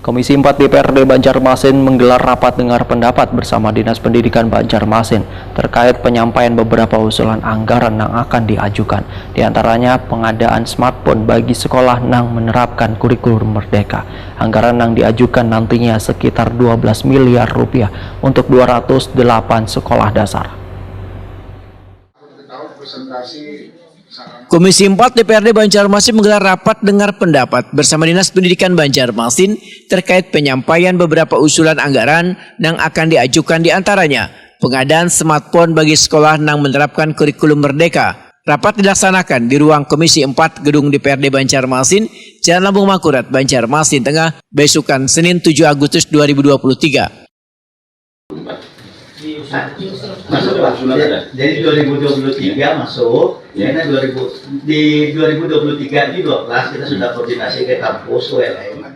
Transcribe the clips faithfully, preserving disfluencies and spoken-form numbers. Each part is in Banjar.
Komisi empat D P R D Banjarmasin menggelar rapat dengar pendapat bersama Dinas Pendidikan Banjarmasin terkait penyampaian beberapa usulan anggaran yang akan diajukan. Di antaranya pengadaan smartphone bagi sekolah nang menerapkan kurikulum merdeka. Anggaran yang diajukan nantinya sekitar dua belas miliar rupiah untuk dua ratus delapan sekolah dasar. Komisi empat D P R D Banjarmasin menggelar rapat dengar pendapat bersama Dinas Pendidikan Banjarmasin terkait penyampaian beberapa usulan anggaran nang akan diajukan, di antaranya pengadaan smartphone bagi sekolah nang menerapkan kurikulum merdeka. Rapat dilaksanakan di ruang Komisi empat Gedung D P R D Banjarmasin, Jalan Lambung Mangkurat, Banjarmasin Tengah, besukan Senin tujuh Agustus dua ribu dua puluh tiga. Masuk Pak. Jadi dua ribu dua puluh tiga masuk, karena dua ribu, di dua ribu dua puluh tiga ini dua belas kita sudah koordinasi ke kampus, U L M.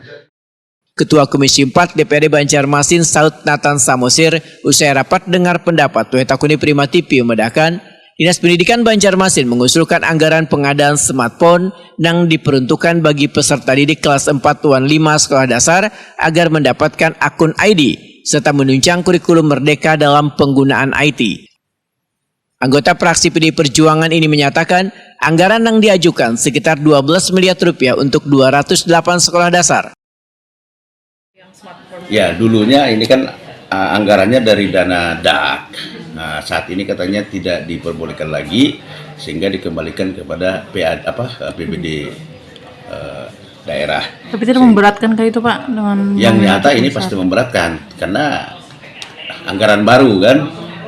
Ketua Komisi empat D P R D Banjarmasin Saud Nathan Samosir usai rapat dengar pendapat W Takuni Prima T V membedakan, Dinas Pendidikan Banjarmasin mengusulkan anggaran pengadaan smartphone nang diperuntukkan bagi peserta didik kelas empat wan lima sekolah dasar agar mendapatkan akun I D serta menunjang kurikulum merdeka dalam penggunaan I T. Anggota fraksi P D I Perjuangan ini menyatakan, anggaran yang diajukan sekitar dua belas miliar rupiah untuk dua ratus delapan sekolah dasar. Ya, dulunya ini kan uh, anggarannya dari dana D A K. Nah, saat ini katanya tidak diperbolehkan lagi sehingga dikembalikan kepada P A, apa, P B D uh, daerah. Tapi tidak memberatkan kah itu, Pak, dengan Yang nyata ini pasti memberatkan karena anggaran baru kan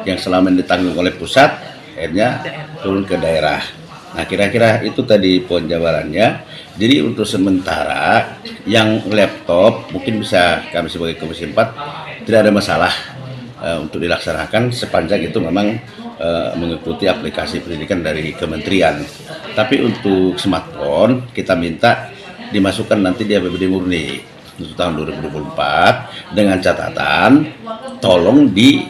yang selama ini ditanggung oleh pusat akhirnya turun ke daerah. Nah, kira-kira itu tadi poin jawabannya. Jadi untuk sementara yang laptop mungkin bisa kami sebagai Komisi empat tidak ada masalah uh, untuk dilaksanakan sepanjang itu memang uh, mengikuti aplikasi pendidikan dari kementerian. Tapi untuk smartphone kita minta dimasukkan nanti di A P B D murni untuk tahun dua ribu dua puluh empat dengan catatan tolong di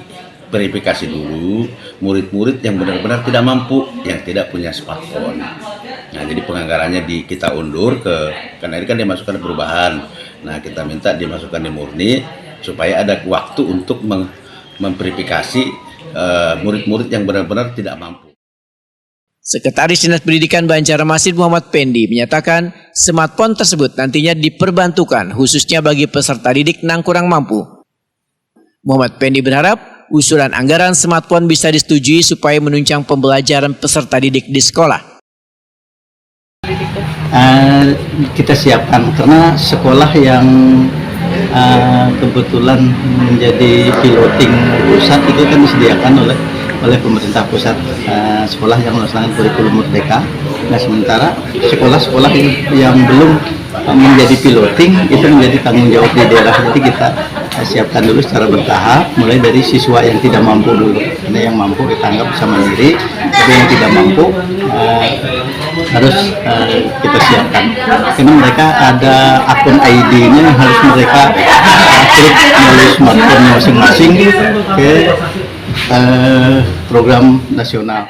verifikasi dulu murid-murid yang benar-benar tidak mampu, yang tidak punya smartphone. Nah, jadi penganggarannya di kita undur ke karena ini kan dimasukkan perubahan. Nah, kita minta dimasukkan di murni supaya ada waktu untuk memverifikasi uh, murid-murid yang benar-benar tidak mampu. Sekretaris Dinas Pendidikan Banjarmasin Muhammad Pendi menyatakan smartphone tersebut nantinya diperbantukan khususnya bagi peserta didik nang kurang mampu. Muhammad Pendi berharap usulan anggaran smartphone bisa disetujui supaya menunjang pembelajaran peserta didik di sekolah. Uh, kita siapkan karena sekolah yang uh, kebetulan menjadi piloting pusat itu kan disediakan oleh oleh pemerintah pusat uh, sekolah yang melaksanakan kurikulum merdeka. Nah, sementara sekolah-sekolah yang belum menjadi piloting itu menjadi tanggung jawab di daerah. Jadi kita siapkan dulu secara bertahap, mulai dari siswa yang tidak mampu dulu, karena yang mampu kita anggap bisa mandiri, tapi yang tidak mampu uh, harus uh, kita siapkan. Karena mereka ada akun I D-nya yang harus mereka uh, klik melalui smartphone masing-masing ke uh, program nasional.